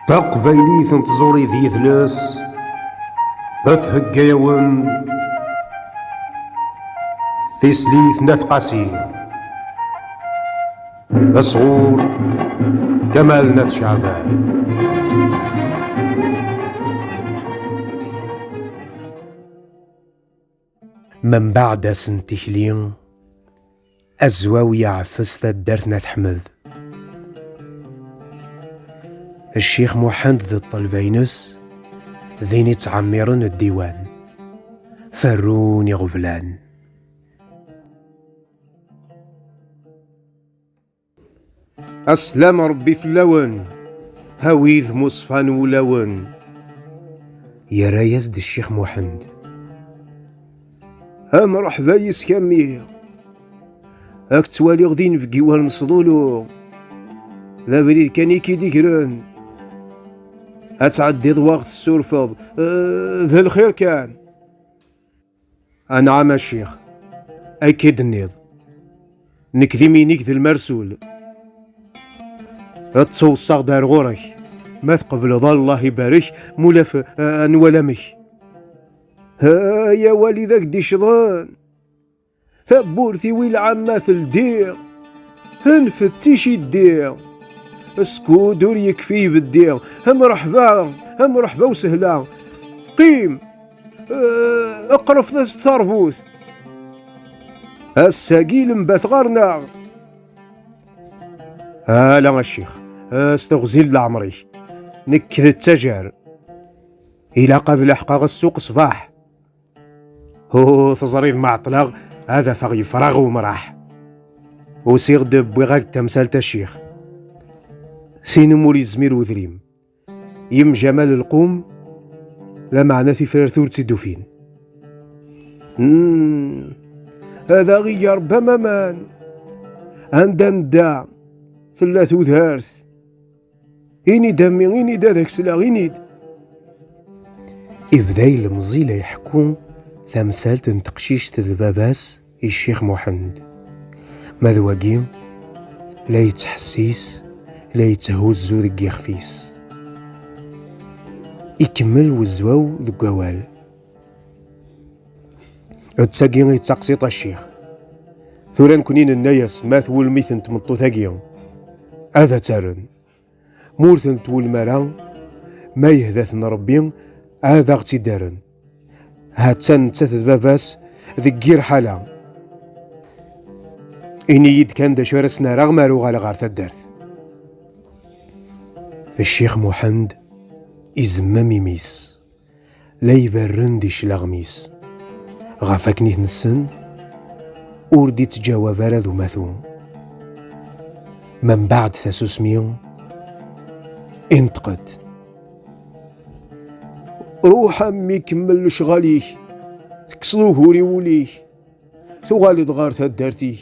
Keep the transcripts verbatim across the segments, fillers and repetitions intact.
Taqbaylit n tẓuri d yidles, ad thegga-yawen tislit n At Qasi. Asɣur, Kamal n At Ceɛban. Membeɛd ass n tikli, Azwaw yeɛfes taddart n At Ḥmed. Ccix Muḥend d ṭṭelba-ines, din i ttɛemmiren ddiwan, ferrun iɣeblan. Aslam Ṛebbi fell-awen, a wid muṣfan wulawen. Yerra-yas-d Ccix Muḥend. A mṛeḥba yis-k a mmi. Ad k-ttwaliɣ d inebgi war nesḍulu. D abrid kan i k-id-igren. Ad tɛeddiḍ waɣ tessurfeḍ. Eh, d lxir kan. Anɛam a ccix, akka i d-tenniḍ. Nekk d iminig d lmersul. Ad ttewṣaɣ-d ar ɣur-k. Ma tqebleḍ, Allah ibarek, ma ulac, eh, ad nwali amek. Ay awal i d ak-d-icḍen. Tawwurt-iw i lɛamma teldi, nfettic iddi. Skud ur yekfi ibeddi. Mreḥba, mreḥba usehla. Qqim, eh, qref tas-, tarbut. Ass-agi lembat ɣer-neɣ. Ala a ccix, s teɣzi n leɛmer-ik. Nekk d ttajer. Ilaq ad leḥqeɣ ssuq ṣṣbeḥ. Hu, teẓriḍ ma ɛeṭṭleɣ, ad afeɣ yefreɣ umraḥ. Usiɣ-d, wwiɣ-ak-d tamsalt a ccix. Tin umi ur yezmir wedrim. Yemjamal lqum, lameɛna tifrat ur tt-id-ufin. Hmm, ad aɣ-iger Rebbi am aman. Anda nedda, tella tudert. Ini-d a mmi, ini-d ad ak-sleɣ, ini-d. Ibda ilemẓi la iḥekku tamsalt n teqcict d baba-s i Ccix Muḥend. Ma d wagi, la yettḥessis, la yetthuzzu deg yixef-is. Ikemmel Wezwaw deg wawal. D tagi i d taqsiṭ a ccix. Tura nekni nenna-yas ma twulem-iten tmeṭṭut-agi, ad tt-rren. Ma ur ten-twulem ara, ma yehda-ten Rebbi, ad aɣ-tt-id-rren. Ha-tt-an nettat d baba-s deg yir ḥala. Ini-yi-d kan d acu ara sen-rreɣ mi ara uɣaleɣ ɣer taddart. Ccix Muḥend izemmem imi-s. La iberren di cclaɣem-is. Ɣef akken i t-nessen, ur d-ittǧawab ara d umatu. Membeɛd tasusmi, inṭeq-d. Ruḥ a mmi, kemmel lecɣal-ik, tekkseḍ ugur i wul-ik, tuɣaleḍ ɣer taddart-ik.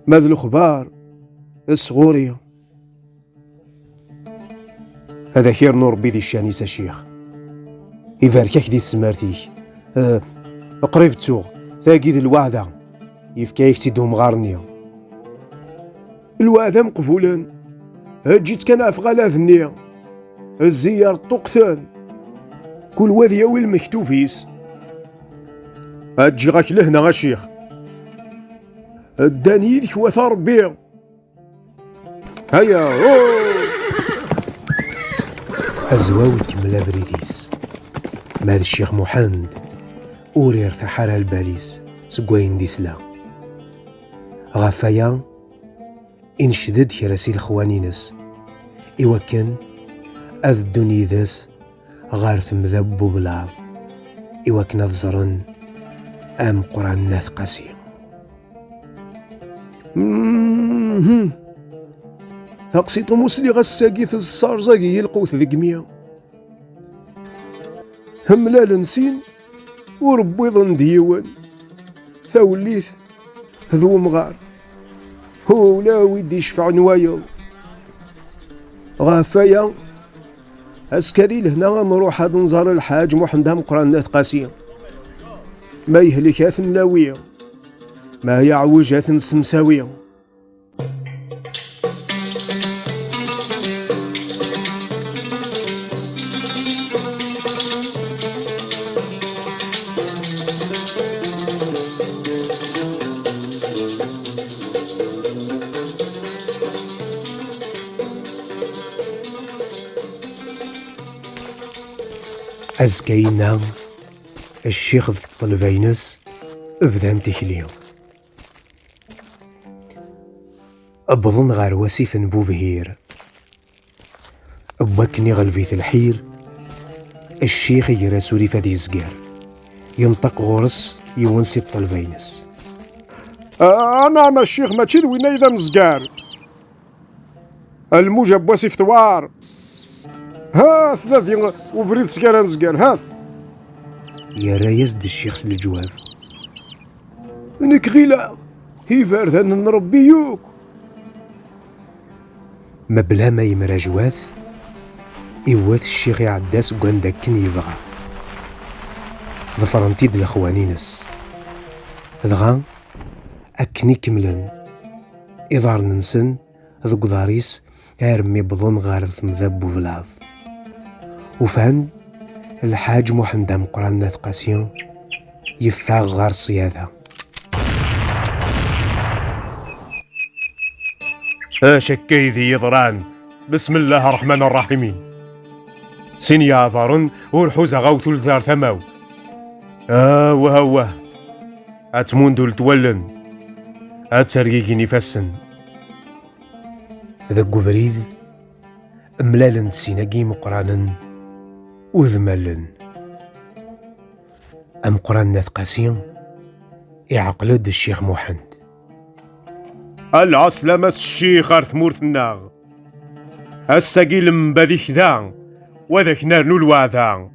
Ma d lexbar, sɣur-i. Ad ak-irnu Rebbi di ccan-is a ccix. Ibarek-ak di tezmert-ik. Eh, qrib ttuɣ. Tagi d lweɛda. Yefka-yak-tt-id umɣar-nni. Lweɛda meqbulen. Eǧǧ-itt kan ɣef ɣalad-nni. Zzi yerṭuqten. Kul wa ad yawi lmektub-is. Ad ǧǧiɣ-ak lehna a ccix. Ddan yid-k wat a Rebbi. Haya, oh! Azwaw ikemmel abrid-is. Ma d Ccix Muḥend, ur irtaḥ ara lbal-is seg wayen d-isla. Ɣef waya, inced-d kra si lexwan-ines, iwakken ad ddun yid-s ɣer temda n ublaḍ, iwakken ad ẓren ameqqran n At Qasi. Mhm. Taqsiṭ-im ur sliɣ ass-agi teẓẓerẓag-iyi lqut deg imi. Mlalen sin, ur wwiḍen d yiwen. Tawellit d wemɣar. Ula wi d-icefɛen wayeḍ. Ɣef waya, azekka di lehna ad nruḥ ad nẓer Lḥaǧ Muḥend Ameqqran n At Qasi. Ma yehlek ad t-nawi, ma yeɛwej ad t-nessemsawi. Azekka-inna, ccix d ṭṭelba-ines bdan tikli. Wwḍen ɣer wasif n Bubhir. Wakken iɣleb-it lḥir, ccix iger asurif ad yezger. Yenṭeq ɣur-s yiwen si ṭṭelba-ines. Anɛam a ccix, mačči d winna i d amezgar. Lmuja n wasif tewɛer. Hat dadi ubrid seg ara nezger, hat. Yerra-yas-d ccix s leǧwab. Nekk ɣileɣ iberdan n Ṛebbi yakk. Mebla ma yemrajwat, iwwet ccix iɛedda seg wanda akken yebɣa. Ḍefren-t-id lexwan-ines. Dɣa, akken i kemmlen, iḍarren-nsen deg uḍar-is armi wwḍen ɣer temda n ublaḍ. Ufan Lḥaǧ Muḥend Ameqqran n At Qasi yeffeɣ ɣer ṣṣyada. Acu akka i d iyi-yeḍran? Besmelleh ṛṛeḥman ṛṛaḥimin. Sin yeɛbaren ur ḥuzaɣ awtul dar tama-w. Awah, awah. Ad tmundult wallen, ad ttergigin ifassen. Deg ubrid, mlalen-d sin-agi imeqqranen, udem allen. Ameqqran n At Qasi iɛqel-d Ccix Muḥend. A lɛeslama s ccix ar tmurt-nneɣ. Ass-agi lembad-ik da, wa ad ak-nernu lweɛda.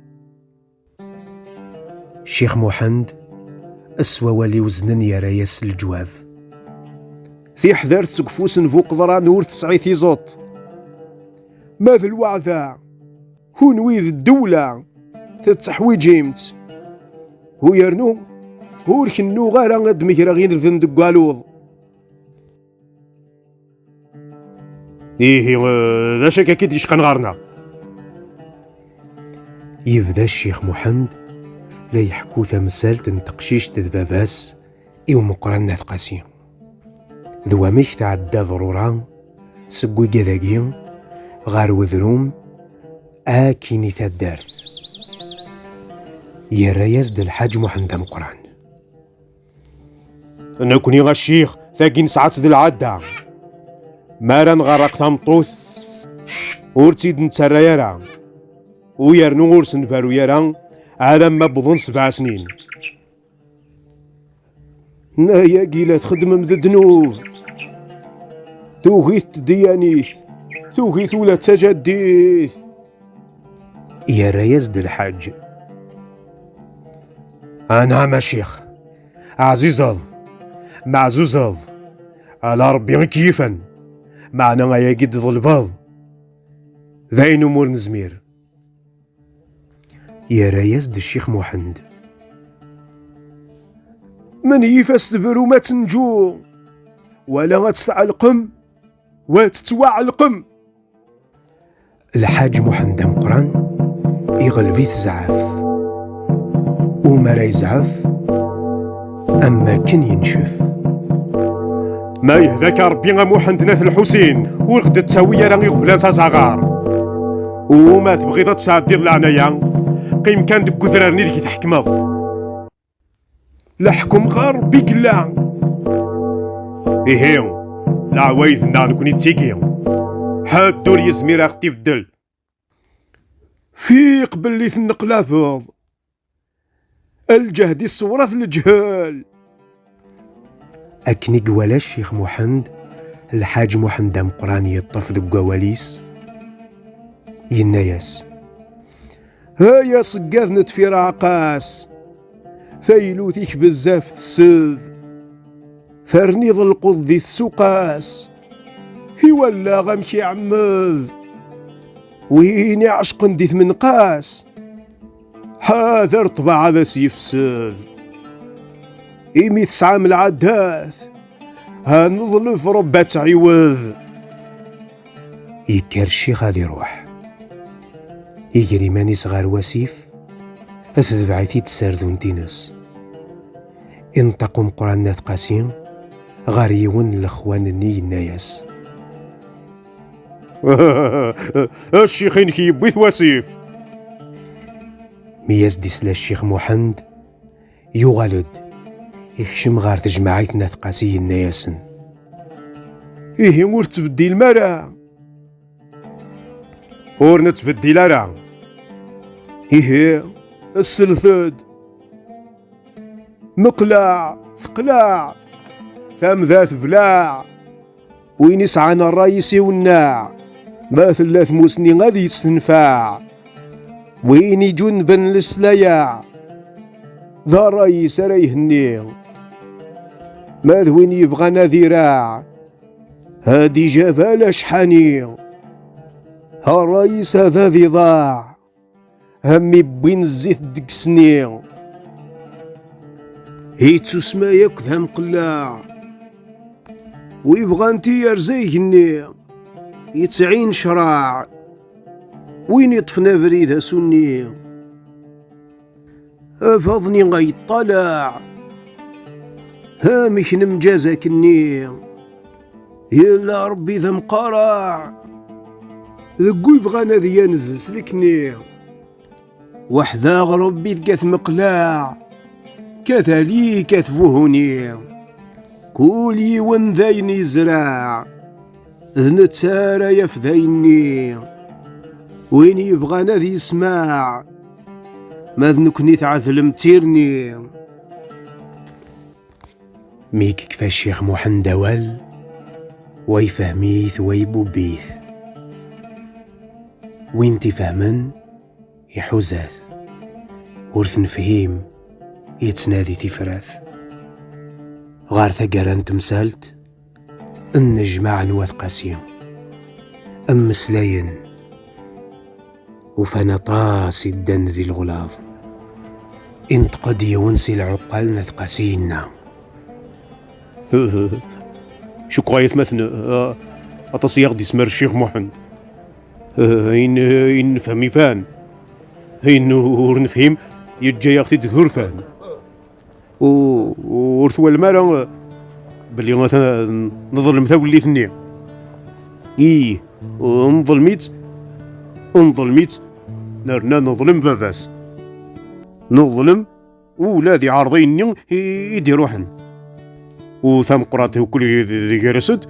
Ccix Muḥend, s wawal iweznen, yerra-yas s leǧwab. Tiḥdart seg ufus n bu qeḍran ur tesɛi tiẓeṭ. Ma d lweɛda, kunwi d ddewla, tetteḥwiǧim-tt. U yernu, ur kennuɣ ara ad d-megreɣ irden deg waluḍ. Ihi, eh, d acu akka i d-yecqan ɣer-neɣ? Yebda Ccix Muḥend la iḥekku tamsalt n teqcict d baba-s i umeqqran n At Qasi. D wamek tɛedda ḍrura seg wigad-agi ɣer wedrum akkin i taddart. Yerra-yas-d Lḥaǧ Muḥend Ameqqran. Nekni a ccix, tagi nesɛa-tt d lɛadda. Mi ara nɣerraq tameṭṭut, ur tt-id-nettarra ara. U yernu ur s-nberru ara alamma wwḍen sebɛa snin. Ayagi la txeddmem d ddnub. Tugi-t ddiyana-k, tugi-t ula d tajaddit. Yerra-yas-d Lḥaǧ. Anɛam a ccix, ɛzizeḍ, meɛzuzeḍ, ala Ṛebbi i k-yifen, meɛna ayagi d-tḍelbeḍ, d ayen umi ur nezmir. Yerra-yas-d Ccix Muḥend. Menyif-as tebrum ad tenǧu, wala ad tt-tɛelqem, wa ad tettwaɛelqem. Lḥaǧ Muḥend Ameqqran iɣleb-it zzɛaf. U mi ara yezɛef, am wakken yencef. Ma yehda-k Ṛebbi a Muḥend n At Lḥusin, ur ɣ-d-ttawi ara iɣeblan s azaɣar. U ma tebɣiḍ ad tesɛeddiḍ leɛnaya, qqim kan deg udrar-nni deg i tḥekmeḍ. Leḥkem ɣer Ṛebbi yella. Ihi, leɛwayed-nneɣ nekni d tigi. Ḥedd ur yezmir a ɣ-t-ibeddel. Fiq belli tenneqlabeḍ. Lǧehd iṣewwer-at leǧhel. Akken i iwala Ccix Muḥend, Lḥaǧ Muḥend Ameqqran yeṭṭef deg wawal-is, yenna-yas: Ay aṣeggad n tfirɛaqas, taylut-ik bezzaf tessed, terniḍ lqeḍ di tsuqas, i wallaɣ amek iɛemmed, win iɛecqen di tmenqas, ḥader ṭṭbaɛa ad as-yefsed, imi tesɛam lɛadat, ha neḍleb Ṛebbi ad tɛiwed. Yekker ccix ad iruḥ. Iger iman-is ɣer wasif, tedbeɛ-it-id tserdunt-ines. Inṭeq umeqqran n At Qasi ɣer yiwen n lexwan-nni, yenna-yas: A ccix-inek yewwi-t wasif. Mi as-d-isla Ccix Muḥend, yuɣal-d, ikcem ɣer tejmaɛit n At Qasi, yenna-yasen: "Ihi ur tettbeddilem ara?" "Ur nettbeddil ara." "Ihi, slet-d." "Meqleɛ, teqleɛ, tamda tebleɛ. Win isɛan ṛṛay-is iwenneɛ, ma tella tmusni ad yettenfeɛ. Win iǧunben leslayeɛ, d ṛṛay-is ara ihenni. Ma d win yebɣan ad iraɛ, ad ijabal acḥani. Ṛṛay-is a bab iḍaɛ, am mi wwin zzit deg sni. Ittusma yakk d amqellaɛ. Wi bɣan tiyerza igenni, yettɛin ccṛeɛ. Win iṭṭfen abrid asunni, abaḍni a yeṭṭalaɛ. Amek nemǧaz akkenni? Yella Ṛebbi d amqaṛaɛ, deg wi bɣan ad yanez s lekni. Weḥd-aɣ Ṛebbi deg at meqlaɛ, kat ali, kat buhuni. Kul yiwen d ayen yezreɛ, d netta ara yaf d ayenni. Win yebɣan ad yesmeɛ, ma d nekni tɛedlem d tirni. Mi yekfa Ccix Muḥend awal, wa yefhem-it, wa ibubb-it. Win t-ifehmen, iḥuza-t. Ur t-nefhim, yettnadi tifrat. Ɣer taggara n temsalt, nnejmaɛen Wat Qasi, mmeslayen. Ufan aṭas i ddan di leɣlaḍ. Inṭeq-d yiwen si lɛuqqal n At Qasi, yenna: "Cukkeɣ ay atmaten, aṭas i aɣ-d-ismer Ccix Muḥend. Ayen, ayen nefhem ifan, ayen ur nefhim yeǧǧa-yaɣ-t-id d urfan." U-, ur twalem ara, eh, belli atan neḍlem tawellit-nni? Ih, neḍlem-itt, neḍlem-itt, nerna neḍlem baba-s. Neḍlem ula d iɛerḍiyen-nni i, i d-iruḥen. U tameqqrant akk gar-asent,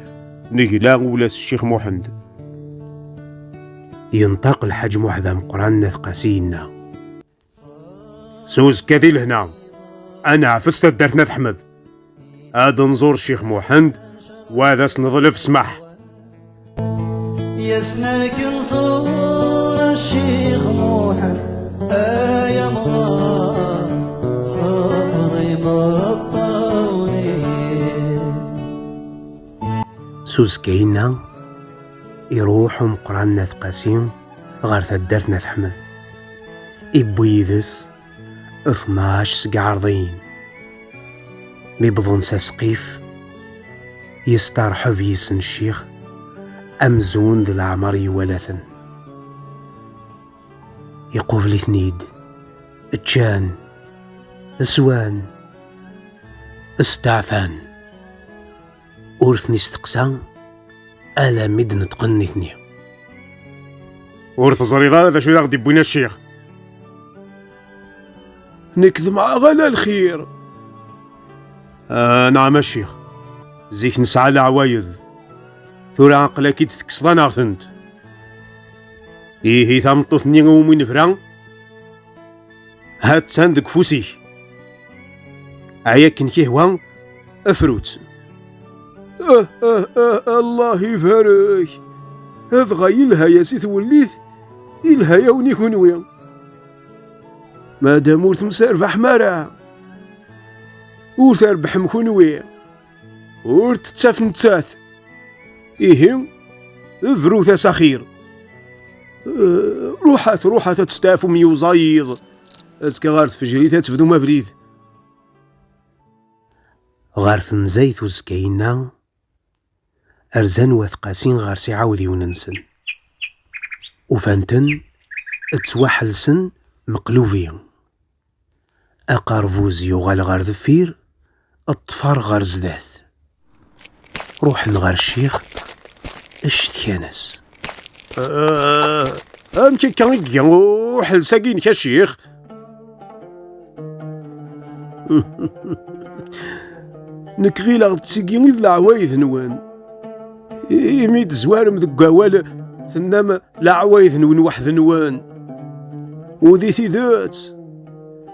negla ula s Ccix Muḥend. Yenṭeq Lḥaǧ Muḥend Ameqqran n At Qasi, yenna: "S uzekka di lehna, ad neɛfes taddart n At Ḥmed. Ad nẓur Ccix Muḥend, wa ad as-neḍleb ssmaḥ." Yasnerk nẓur Ccix Muḥend, ay amɣar, safeḍ imeṭṭawen-ik. S uzekka-inna, iruḥ umeqqran n At Qasi ɣer taddart n At Ḥmed. Iwwi yid-s tnac seg iɛerḍiyen. Mi wwḍen s asqif, yesteṛḥeb yis-sen ccix, amzun d leɛmer iwala-ten. Iqubel-iten-id, ččan, swan, steɛfan. Ur ten-isteqsa alammi d-neṭqen nitni. "Ur teẓriḍ ara d acu i d aɣ-d-iwwin a ccix?" "Nekk ḍemɛeɣ ala lxir." "Anɛam a ccix, zik nesɛa leɛwayed, tura aql-ak-id tekkseḍ-aneɣ-tent. Ihi tameṭṭut-nni iwumi nebra, ha-tt-an deg ufus-ik. Ay akken k-ihwa, fru-tt." "Ah, ah, ah, Allah ibarek! Dɣa yelha-yas i twellit, yelha-yawen i kunwi. Madam ur temserbaḥem ara, ur trebbḥem kunwi, ur tettaf nettat. Ihi, brut-as axir. Eh, ruḥet, ruḥet ad testeɛfum i uẓayiḍ, azekka ɣer tfejrit ad tebdum abrid." Ɣer tnezzayt uzekka-inna, rzan Wat Qasi ɣer-s iɛawdiwen-nsen. Ufan-ten ttwaḥelsen meqlubi. Aqerbuz yuɣal ɣer deffir, ṭṭfer ɣer zdat. Ruḥen ɣer ccix, ccetkan-as: "Ah, amek akka i iga uḥels-agi-inek a ccix?" Nekk ɣileɣ d tigi i d leɛwayed-nwen. Imi d-tezwarem deg wawal, tennam leɛwayed-nwen weḥd-nwen. U di tidet,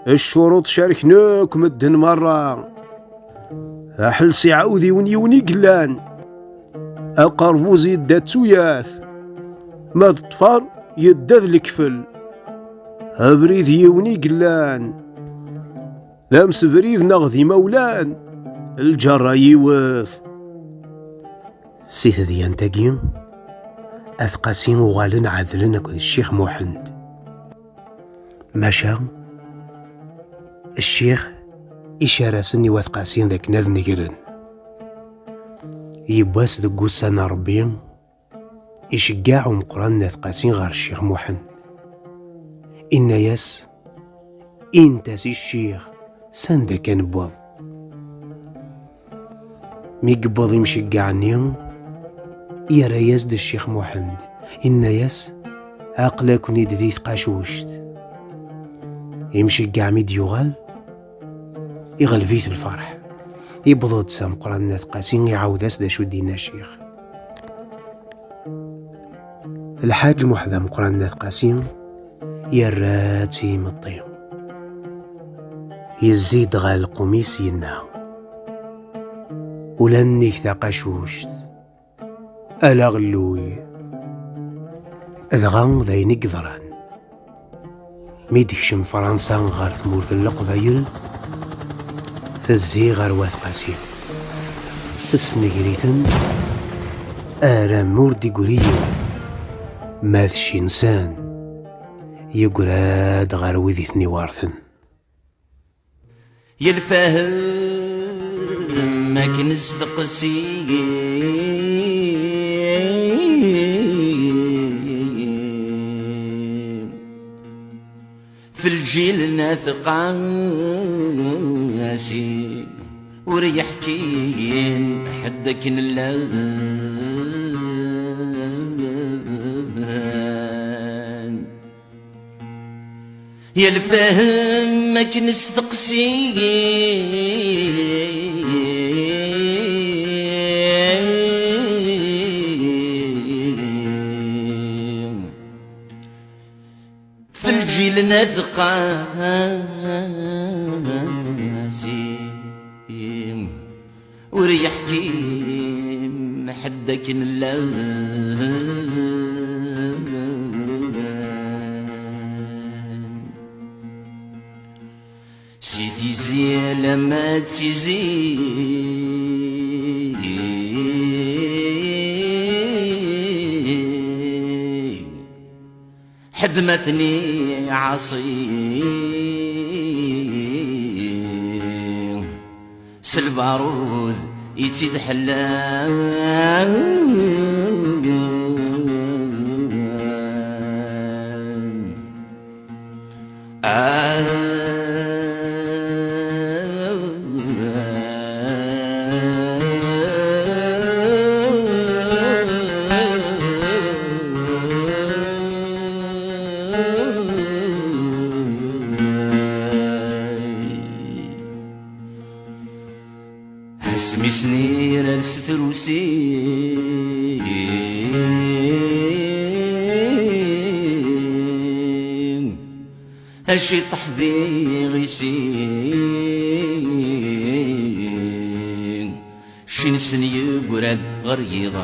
ccuruṭ cerken akk medden merra. Aḥels iɛawdiwen yiwen i yellan. Aqerbuz yedda d tuyat. Ma d ṭṭfer yedda d lekfel. Abrid yiwen i yellan. D amsebrid neɣ d imawlan, lǧerra yiwet. Si tedyant-agi, At Qasi uɣalen ɛedlen akked Ccix Muḥend. Maca, Ccix icar-asen i Wat Qasi d akken ad negren. Yiwwas deg wussan n Ṛebbi, iceggeɛ umeqqran n At Qasi ɣer Ccix Muḥend. Inna-yas: "Int-as i Ccix s anda kan wweḍ." Mi yewweḍ imceggeɛ-nni, yerra-yas-d Ccix Muḥend, inna-yas: "Aql-aken-id di tqacuct." Imceggeɛ mi d-yuɣal, iɣleb-it lferḥ. Yewweḍ-d s ameqqran n At Qasi, iɛawed-as d acu d-inna Ccix. Lḥaǧ Muḥend ameqqran n At Qasi yerra-tt i imeṭṭi. Yezzi-d ɣer lqum-is, yenna: "Ula nnig taqacuct, ala aɣelluy." Dɣa d ayen i yeḍran. Mi d-tekcem Fransa ɣer tmurt n Leqbayel, tezzi ɣer Wat Qasi. Tessenger-iten armi ur d-iggri yiwen. Ma d cci-nsen, yeggra-d ɣer wid i ten-iwerten. Yelfahem akken steqsi f lǧil n At Qasi, ur yeḥki ḥedd akken llan. Yelfahem akken steqsi f lǧil n At Qasi. Ur yeḥkim ḥedd akken llan. Si Tizi alamma d Tizi, ḥedd ma ten-iɛaṣi, s lbarud i tt-id-ḥellan. Asmi s-nirad s trusi, a ciṭeḥ d iɣisi, cci-nsen yeggra-d ɣer yiḍ.